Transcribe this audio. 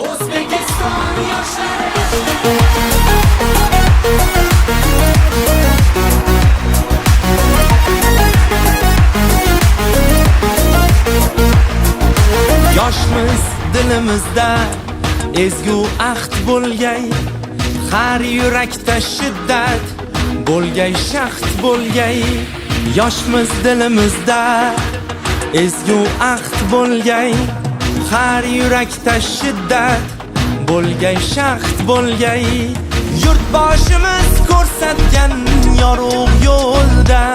O'zbekiston yoshlari. Yoshmiz, dilimizda ezgu ahd bo'lgay. Har yurakda shiddat bo'lgay, shahd bo'lgay. Yoshmiz, dilimizda ezgu ahd bo'lgay. Har yurakda shiddat bo'lgay, shahd bo'lgay. Yurtboshimiz ko'rsatgan yorug' yo'lda.